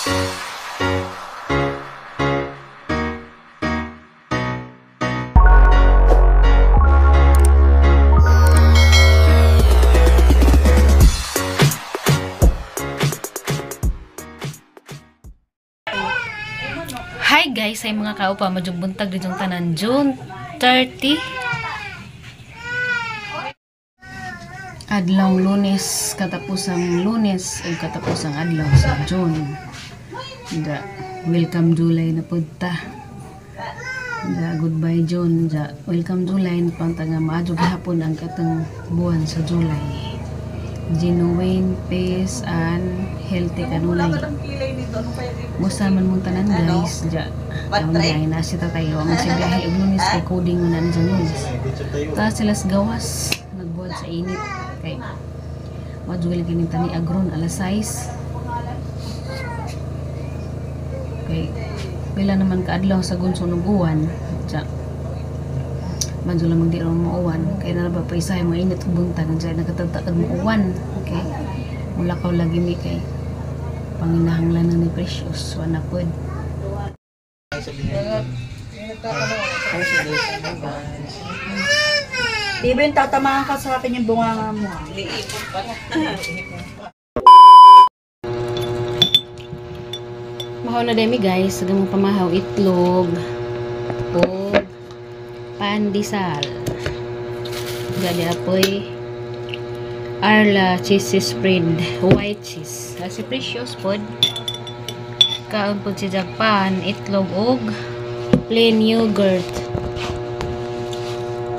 Hi guys, ay mga kaupa, madyong buntag din yung tanan, June 30. Adlaw Lunes, katapusang Lunes o katapusang adlaw sa June. Da, welcome July na punta. Da, goodbye June. Da, welcome July na panta nga maadyo gihapon ang katong buwan sa July. Genuine, peace, and healthy kanunay. Musta man mong tanan guys. Ja, taon na si tatayo ang si biyahe og Lunes kay coding man na sa Lunes. Ta sila sa gawas nagbuhat sa init kay madyo lagi ning tani agron alas 6. Kay pila naman kaadlaw sa gunso ng uwan. Ja, madyo lamang di ron mauwan kay na ba paisay mo init ug buntag ja nakatatag mo uwan. Okay, mulakaw lagi mi kay panginahanglan na ni Precious wala pod. Ibin, tatamaan ka sa akin yung bunganga mo. Mahaw na demi guys, sagamong pamahaw itlog o pandesal. Gali apoy Arla cheese spread, white cheese. Kasi Precious pod. Kaon pod si Japan, itlog og plain yogurt.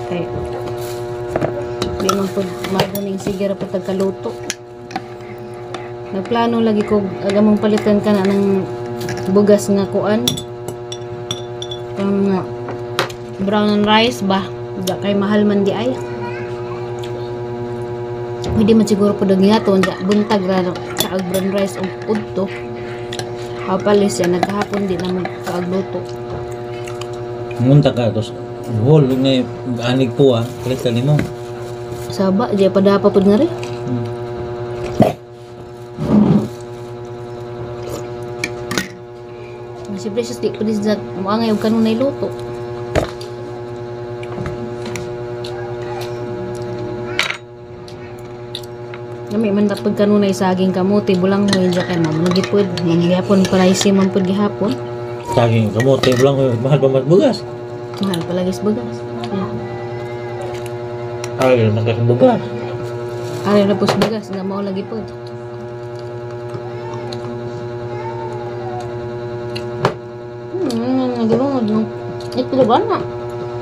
Okay. Di man pod maguning sige ra pod tagkaluto. Nagplano lagi ko agamong palitan ka na ng bugas nga kuan. Pang brown rice ba? Da kay mahal man di ay. Pwede man siguro po dagihaton da buntag ra sa brown rice og udto. Kapalis yan, naghapon di naman kaagluto. Munta ka, tos whole na anig po ah, palit ka nimo. Saba, di pa dapat po nga rin. Si Precious di pa din sa muangay og kanunay luto. Nami man dapat kanunay saging kamote bulanghoy dya kay ma'am magipod manggihapon pricey man pud gihapon. Saging kamote bulanghoy mahal pa mas bugas. Mahal pa lagi sa bugas. Ay, naman kasi bugas. Ay, na pus bugas nga mao lagi pod. Nagulong no. Itlog ana.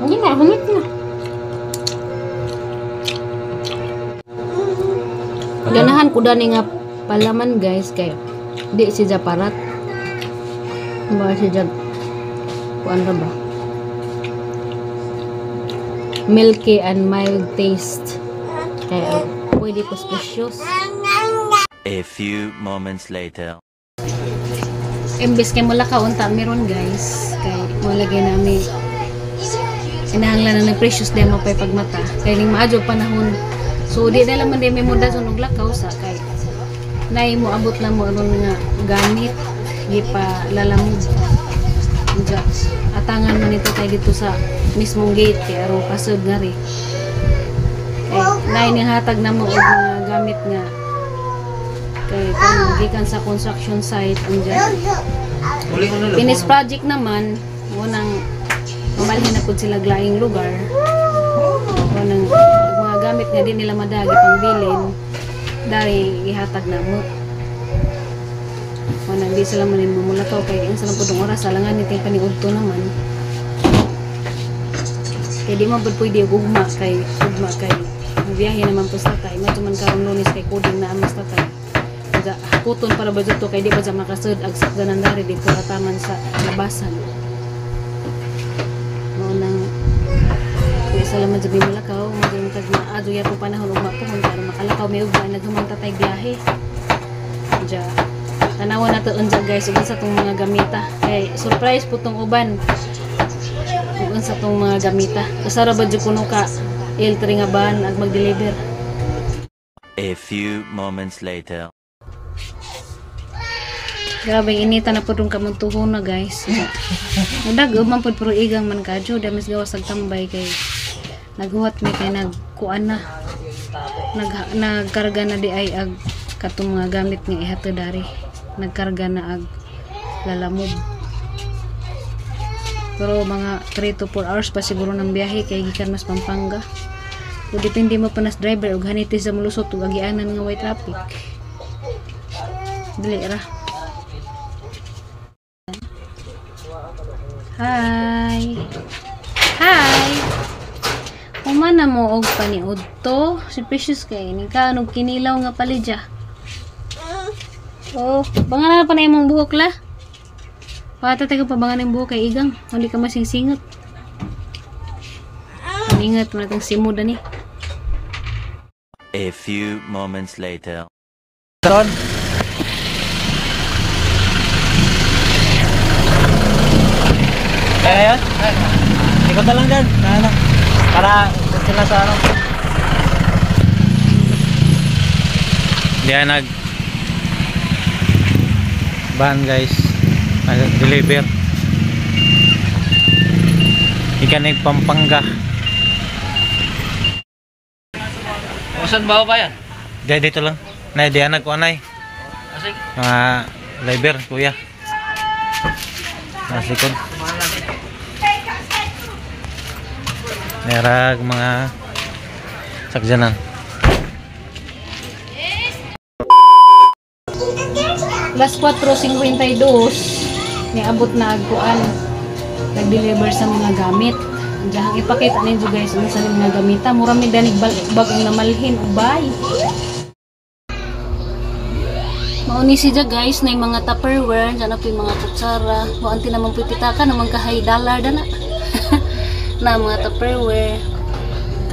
Hindi na humit na. Ganahan ko dani nga palaman guys kay di si Japarat. Ba si Jag kuan ra ba? Milky and mild taste. Kaya pwede po precious. A few moments later. Imbes kay mula ka unta meron guys kay mo lagi nami kinahanglan na ng Precious demo pay pagmata kay ning maadyo panahon. So di na lang man di may muda sa lakaw sa kay nay mo abot na mo aron nga gamit gipa lalamog. Diya, atangan man ito tayo dito sa mismong gate kay aron pasod nga ri. Kay nay ni hatag na mo og mga gamit nga kay kung gikan sa construction site andiyan. Finish project naman unang mamalhin na pud sila glaing lugar. Unang mga gamit nga di nila madagi pangbilin dari ihatag na mo. Unang di sila manin mamulakaw kay unsa lang pud ang oras alangan ni tay paniudto naman. Kay di man pud pwede og ugma kay biyahe naman pud sa tatay. Madto man karon Lunes kay coding na amas tatay. Hakuton para ba dito kay di ba sa makasud ag sakdanan dari dito ataman sa labasan. Mao nang di sala man jud mulakaw, maging tag maadyo ya panahon ug mapuhon para makalakaw may ugma naghuman tatay biyahe. Diya tanawan nato unsa guys ug unsa tong mga gamita. Kay surprise po tong uban. Ug unsa tong mga gamita. Usa ra ba jud kuno ka L3 nga van ag mag-deliver. A few moments later. Grabe inita na pud kamong tuhon na, guys. Udag man pud pero igang man kadyo damis gawas ag tambay kay naghuwat mi kay nagkuan na. Nagkarga na di ay ag katong mga gamit nga ihatod dari. Nagkarga na ag Lalamove. Pero mga 3 to 4 hours pa siguro ng biyahe kay gikan mas Pampanga. O depende mo pa nas driver ug haniti sa mulusot ug agianan nga way traffic. Dili ra. Hi. Hi. Humana mo og paniud to. Si Precious kay ni ka og kinilaw nga palidya. Oh, bangan na pa na imong buhok la. Pata tayo pa bangan ang buhok kay igang. Hindi ka masingsingot. Ingat mo na itong simuda ni. A few moments later. Ron. Kaya yun? Ikot na lang dyan. Ano? Para sila sa ano. Diyan nag van guys. Nag-deliver. Ikan ay Pampanga. O saan ba ba yan? Diyan dito lang. Nay, diyan nagkuanay. Mga driver, kuya. Nasa likod. Merag mga sakyanan. Las 4:52 niabot na agkuan. Nag-deliver sa mga gamit. Diyan ipakita ninyo guys unsa ni mga gamita. Mura mi danig bagong namalhin ubay. Mauni siya guys na mga Tupperware, diyan na po yung mga kutsara. Buanti naman po pitaka naman kahay dollar dana. Na mga Tupperware.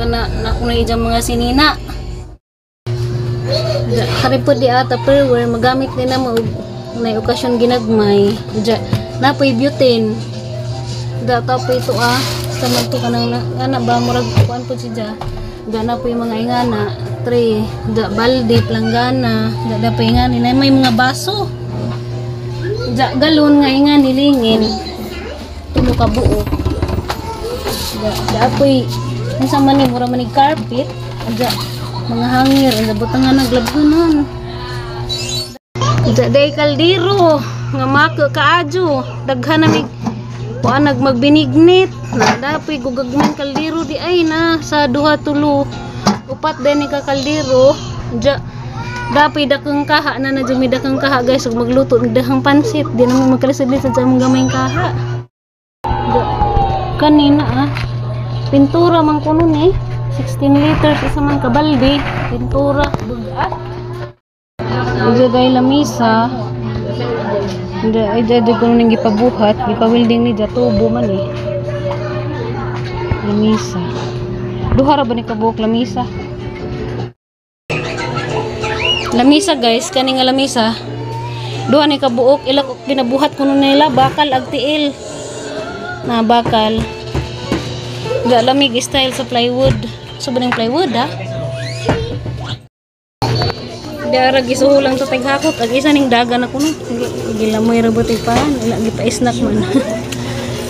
Kana na kuno ijang mga sinina. Kari po di ata Tupperware magamit din na mo na okasyon ginagmay. Diya napoy butane. Da tapoy ito ah. Sa man to kanang ana ba murag kuan po siya. Da na po yung mga ingana, tray, da balde, planggana, da da pa ingani na may mga baso. Da galon nga ingani lingin. Tulo ka buo. Da da apoy unsa man ni mura man ni carpet, da mga hangir, da butangan naglabhanan. Da day kaldero nga maka kaadyo, daghan na mig kuan nagmagbinignit na dapoy gugagman kaldero di ay na sa duha tulo upat din ni ka kaldero. Ja dapoy dakeng kaha na na jud dakeng kaha guys ug magluto og dahang pansit di naman magkalisod-lisod sa among gamayng kaha. Ja, kanina ah pintura man kuno ni 16 liters isa man ka balde pintura bugat. Ija day lamisa. Ija ija di kuno ning gipabuhat, gipa-welding ni ja tubo man eh. Lamisa. Duha ra ba ni kabuok lamisa? Lamisa guys, kani nga lamisa. Duha ni kabuok, ila ginabuhat kuno nila bakal ag tiil. Na bakal. Ga lamig style sa plywood. So ba ning plywood ah? Dara gisuho lang to taghakot ag isa ning daga na kuno. Gilamoy ra ba tay pan, ila gipa-snack man.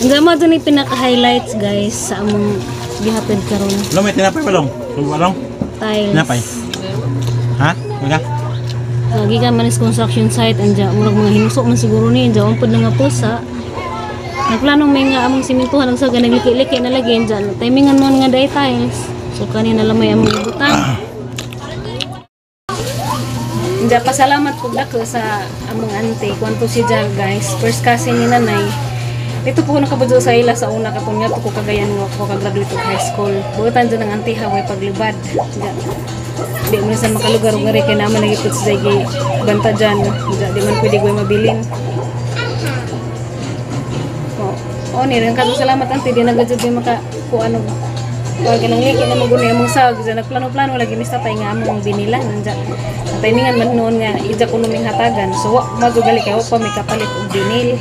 Ang gama dun ni pinaka-highlights guys sa among gihatod karon. Long, may tinapay pa long. Long. Tiles. Tinapay. Ha? Wala. Gikan man is construction site anja murag mga hinuso man siguro ni anja ampod na nga pusa. Nagplano may nga among simintuhan ang saga nagliki-liki na lagi anja timingan man nga day tiles. So kanina lamay among ibutang. Anja pasalamat ko dako sa among ante kwanto si Jal guys. First cousin ni nanay. Dito po ko nakabudyo sa ila sa una katong nga ko kagayan nga ko ka-graduate og high school. Buotan dyan ang ante haway paglibad. Anja di man sa makalugar og ngari kay naman nagipot sa gi banta dyan. Anja di man pwede goy mabilin. Oh, oh ni rin kato salamat ante di na gud jud maka kuan og kuan kanang liki na magunay among sag. Anja nagplano-plano lagi ni tatay nga among binilan. Anja ang timingan man noon nga ija kuno ming hatagan. So wa madugali kay wa pa may kapalit og binil.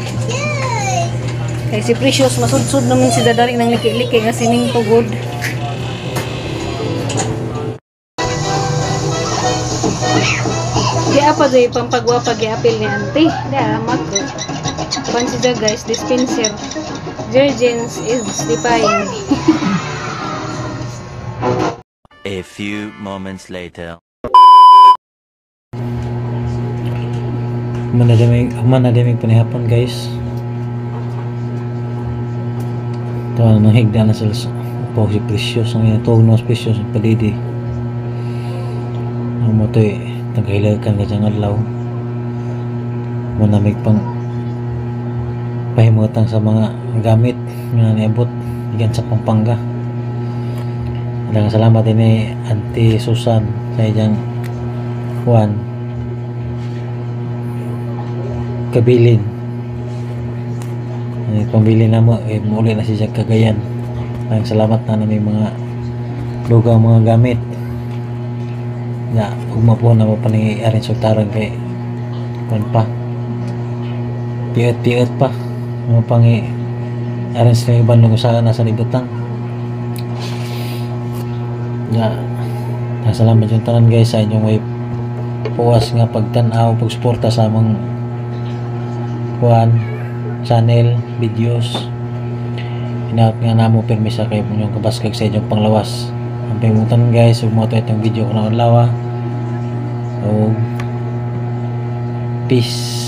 Kay si Precious masudsud naman si dadari ng liki-liki nga sining tugod. Di Napa doy pampagwapa giapil ni auntie. Di amak ko. Kuan siya guys, dispenser. Jurgens is defying. A few moments later. Human na panihapon, guys. Ito nang higda na sila sa po si Precious ang inatog no Precious ang palidi. Ang mo to'y nagkahilagan ka dyan adlaw. Manamig pang pahimutang sa mga gamit nga niabot gikan sa Pampanga. Daghang salamat din ni Auntie Susan sa iyang kuan kabilin. Ay, pambili na mo eh, muli na siya sa Cagayan. Daghang salamat na may mga lugaw mga gamit. Na ugma po na mo pa ni arin sultaran kay kuan pa. Piot-piot pa. Mo pangi arin sa iban nung sa nasa libutang. Ya. Salamat yung tanan guys sa inyong way puwas nga pagtan-aw, pagsuporta sa among kuan channel videos. Hinaot nga namo permisa kay inyong kabaskag sa inyong panglawas. Ang pahimutan guys, ug mo to itong video ko na adlaw. So peace.